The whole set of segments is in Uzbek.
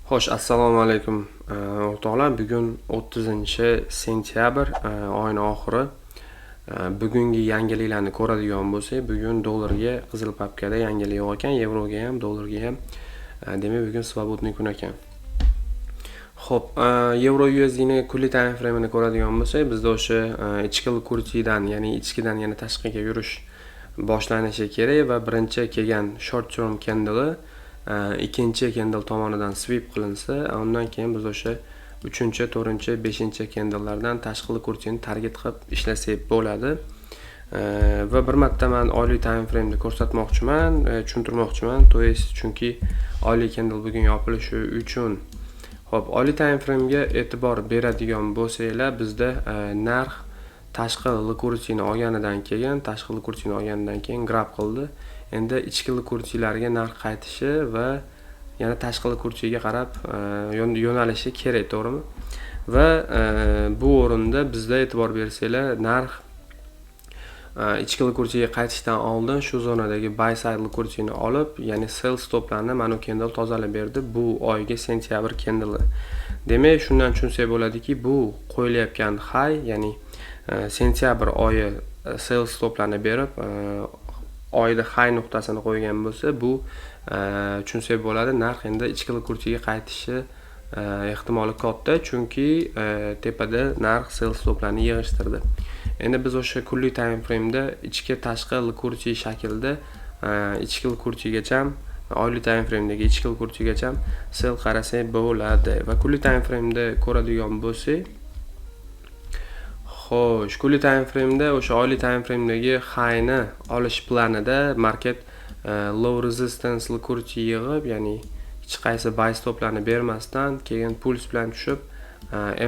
Xo'sh, assalomu alaykum o'rtoqlar. Bugun 30-sentyabr, oyning oxiri. Bugungi yangiliklarni ko'radigan bo'lsak, bugun dollarga qizil papkada yangilik yo'q ekan, yevroga ham, dollarga ham. Demak, bugun свободный kun ekan. Xo'p, yevro USDni kunlik time frame'ini ko'radigan bo'lsak, bizda o'sha ichki liquidity-dan, ya'ni ichkidan yana tashqiga yurish boshlanishi kerak va birinchi kelgan short term candle'i ikkinchi candle tomonidan sweep qilinsa, undan keyin biz o'sha 3-chi, 4-chi, 5-chi candlelardan tashqi liquidity-ni target qilib ishlasak bo'ladi. Va bir marta men oylik time frame'ni ko'rsatmoqchiman, tushuntirmoqchiman. To есть, chunki oylik candle bugun yopilishi uchun. Xo'p, oylik time frame'ga e'tibor beradigan bo'lsanglar, bizda narx tashqi liquidity-ni olganidan keyin, tashqi liquidity-ni olganidan keyin grab qildi. Endi ichki liquidity-larga narx qaytishi va yana tashqi liquidity-ga qarab yo'nalishi kerak, to'g'rimi? Va bu o'rinda bizda e'tibor bersanglar, narx ichki liquidity-ga qaytishdan oldin shu zonadagi buy side liquidity-ni olib, ya'ni sell stoplarni mana bu candle tozalab berdi. Bu oygi sentyabr candle. Demak, shundan tushunsak bo'ladiki, bu qo'yilayotgan high, ya'ni sentyabr oyi sell stoplarni berib, oyda high nuqtasini qo'ygan bo'lsa, bu tushunsak bo'ladi, narx endi ichki liquidity-ga qaytishi ehtimoli katta, chunki tepada narx sell stoplarni yig'ishtirdi. Endi biz o'sha kunlik time frame'da ichki tashqi liquidity shaklida ichki liquidity-gacha, oylik time frame'dagi ichki liquidity-gacha sell qarasak bo'ladi. Va kunlik time frame'da ko'radigan bo'lsak, xo'sh, kunlik time frame'da o'sha oylik time frame'dagi highni olish planida market low resistance liquidity yig'ib, ya'ni hech qaysi buy stoplarni bermasdan, keyin puls bilan tushib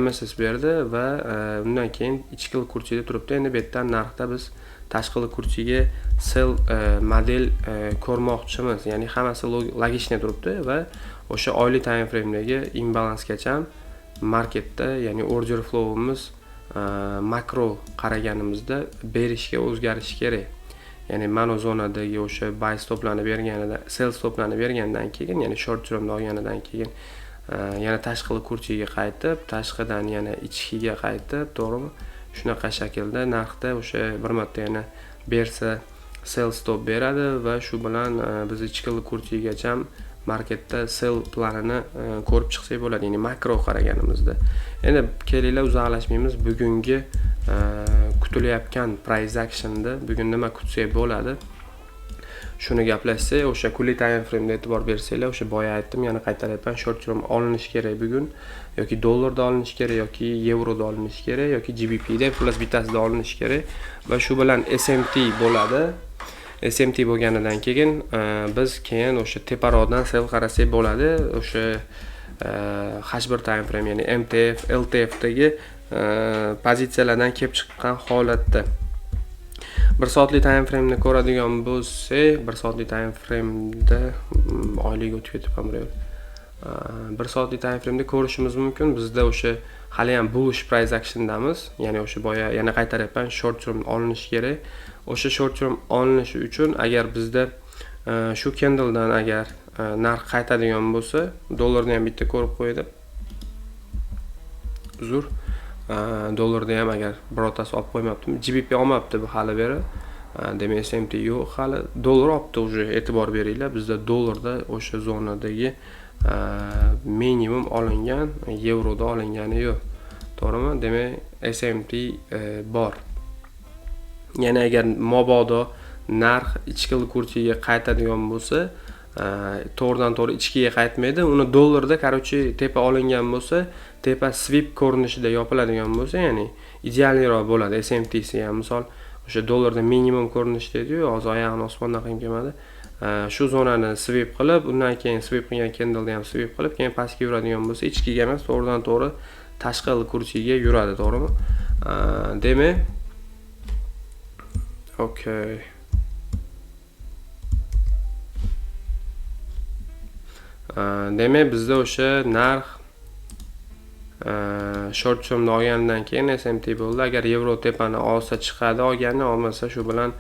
MSS berdi va undan keyin ichki liquidity turibdi. Endi bu yerdan narxda biz tashqi liquidity-ga sell model ko'rmoqchimiz. Ya'ni hammasi логичный turibdi va o'sha oylik time frame'dagi imbalansgacha marketda, ya'ni order flow'imiz makro qaraganimizda berishga o'zgarishi kerak. Ya'ni mana zonadagi o'sha buy stoplarni berganida, sell stoplarni bergandan keyin, ya'ni short termni olganidan keyin yana tashqi liquidity-ga qaytib, tashqidan yana ichkiga qaytib, to'g'rimi? Shunaqa shaklda narxda o'sha bir marta yana bersa sell stop beradi va shu bilan biz ichki liquidity-gacha marketda sell planini ko'rib chiqsak bo'ladi, ya'ni makro qaraganimizda. Endi kelinglar, uzoqlashmaymiz. Bugungi kutilayotgan price actionda bugun nima kutsak bo'ladi? Shuni gaplashsak, o'sha kunlik time frame'da e'tibor bersanglar, o'sha boya aytdim, yana qaytaryapman, short term olinishi kerak bugun, yoki dollarda olinishi kerak, yoki yevroda olinishi kerak, yoki GBPda, xullas bittasida olinishi kerak va shu bilan SMT bo'ladi. SMT bo'lganidan keyin biz keyin o'sha teparoqdan sell qarasak bo'ladi. O'sha H1 time frame, ya'ni MTF, LTFdagi pozitsiyalardan kelib chiqqan holatda. Bir soatlik time frame'ni ko'radigan bo'lsak, bir soatlik time frame'da oylik o'tib ketibman bir yo'l. Bir soatlik time frame'da ko'rishimiz mumkin. Bizda o'sha hali ham bullish price action'damiz. Ya'ni o'sha boya yana qaytaryapman, short term olinishi kerak. O'sha short term olinishi uchun agar bizda shu candledan agar narx qaytadigan bo'lsa, dollarni ham bitta ko'rib qo'ydi. Uzr. Dollarda ham agar birortasi olib qo'ymabdimi? GBP olmabdi bu hali beri. Demak, SMT yo'q hali. Dollar olibdi уже, e'tibor beringlar. Bizda dollarda o'sha zonadagi minimum olingan, yevroda olingani yo'q. To'g'rimi? Demak, SMT bor. Ya'ni agar mabodo narx ichki liquidity-ga qaytadigan bo'lsa, to'g'ridan to'g'ri ichkiga qaytmaydi. Uni dollarda, короче, tepa olingan bo'lsa, tepa sweep ko'rinishida yopiladigan bo'lsa, ya'ni идеальный roq bo'ladi SMTsi ham. Misol, o'sha dollarda minimum ko'rinishda edi-yu, hozir oyog'ini osmondan qilib kelmadi. Shu zonani sweep qilib, undan keyin sweep qilgan candleni ham sweep qilib, keyin pastga yuradigan bo'lsa, ichkiga emas, to'g'ridan to'g'ri tashqi liquidity-ga yuradi, to'g'rimi? Demak, okey. Demak, bizda o'sha narx short termni olganidan keyin SMT bo'ldi. Agar yevro tepani olsa chiqadi, olgani olmasa shu bilan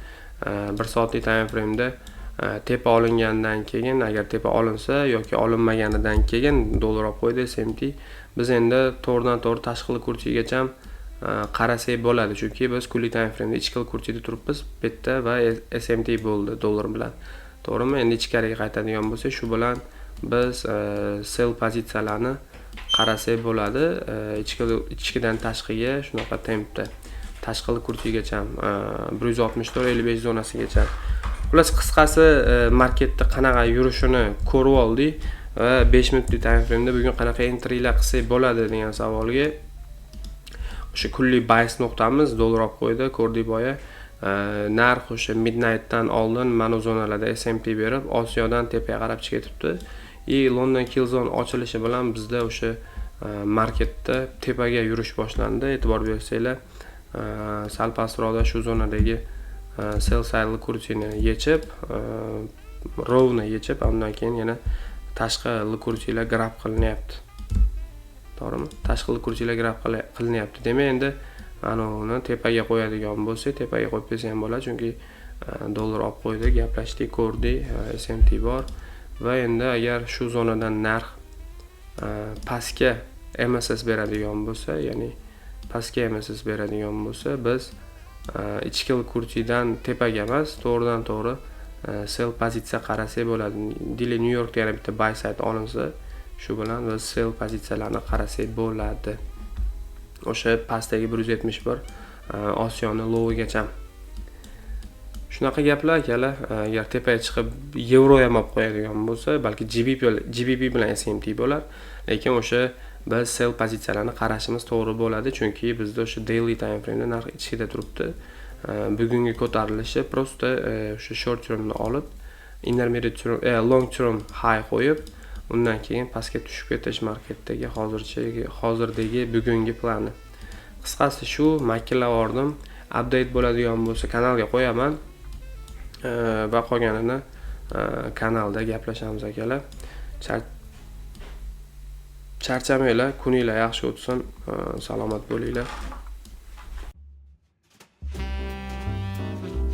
bir soatlik time frame'da Tepa olingandan keyin, agar tepa olinsa yoki olinmaganidan keyin dollar olib qo'ydi SMT. Biz endi to'g'ridan to'g'ri tashqi liquidity qarasak bo'ladi, chunki biz kunlik time frameda ichki liquidity turibmiz bu yerda va SMT bo'ldi dollar bilan, to'g'rimi? Endi ichkariga qaytadigan bo'lsak, shu bilan biz sell pozitsiyalarni qarasak bo'ladi, ichkidan tashqiga shunaqa tempda tashqi liquiditygacha, 164,55 zonasigacha. Xullas, qisqasi, marketda qanaqa yurishini ko'rib oldik va 5 minutlik time frameda bugun qanaqa entrylar qilsak bo'ladi degan savolga o'sha kunlik bias nuqtamiz dollar olib qo'ydi, ko'rdik boya. Narx o'sha midnightdan oldin mana zonalarda SMT berib, Osiyodan tepaga qarab chiqib ketibdi и London kill zone ochilishi bilan bizda o'sha marketda tepaga yurish boshlandi. E'tibor bersanglar, sal pastroqda shu zonadagi sell side liquidity yechib, ровно yechib, undan keyin yana tashqi liquiditylar grab qilinyapti, to'g'rimi? Tashqi liquiditylar grab qilinyapti. Demak, endi anavini tepaga qo'yadigan bo'lsak, tepaga qo'yib qo'ysa ham bo'ladi, chunki dollar olib qo'ydi, gaplashdik, ko'rdik, SMT bor. Va endi agar shu zonadan narx pastga MSS beradigan bo'lsa, ya'ni pastga MSS beradigan bo'lsa, biz ichki liquiditydan tepaga emas, to'g'ridan to'g'ri sell pozitsiya qarasak bo'ladi. Daily New Yorkda yana bitta buy side olinsa, shu bilan biz sell pozitsiyalarni qarasak bo'ladi, o'sha pastdagi 171, Osiyoni lowigacha. Shunaqa gaplar, akalar. Agar tepaga chiqib yevro ham olib qo'yadigan bo'lsa, balki GBP bilan SMT bo'lar, lekin o'sha biz sell pozitsiyalarni qarashimiz to'g'ri bo'ladi, chunki bizda o'sha daily time frameda narx ichida turibdi. Bugungi ko'tarilishi просто o'sha short termni olib, intermediate term, long term high qo'yib, undan keyin pastga tushib ketish marketdagi hozircha, hozirdagi, bugungi plani. Qisqasi, shu makillab yubordim. Update bo'ladigan bo'lsa, kanalga qo'yaman va qolganini kanalda gaplashamiz, akalar. Charchamanglar, kuninglar yaxshi o'tsin, salomat bo'linglar.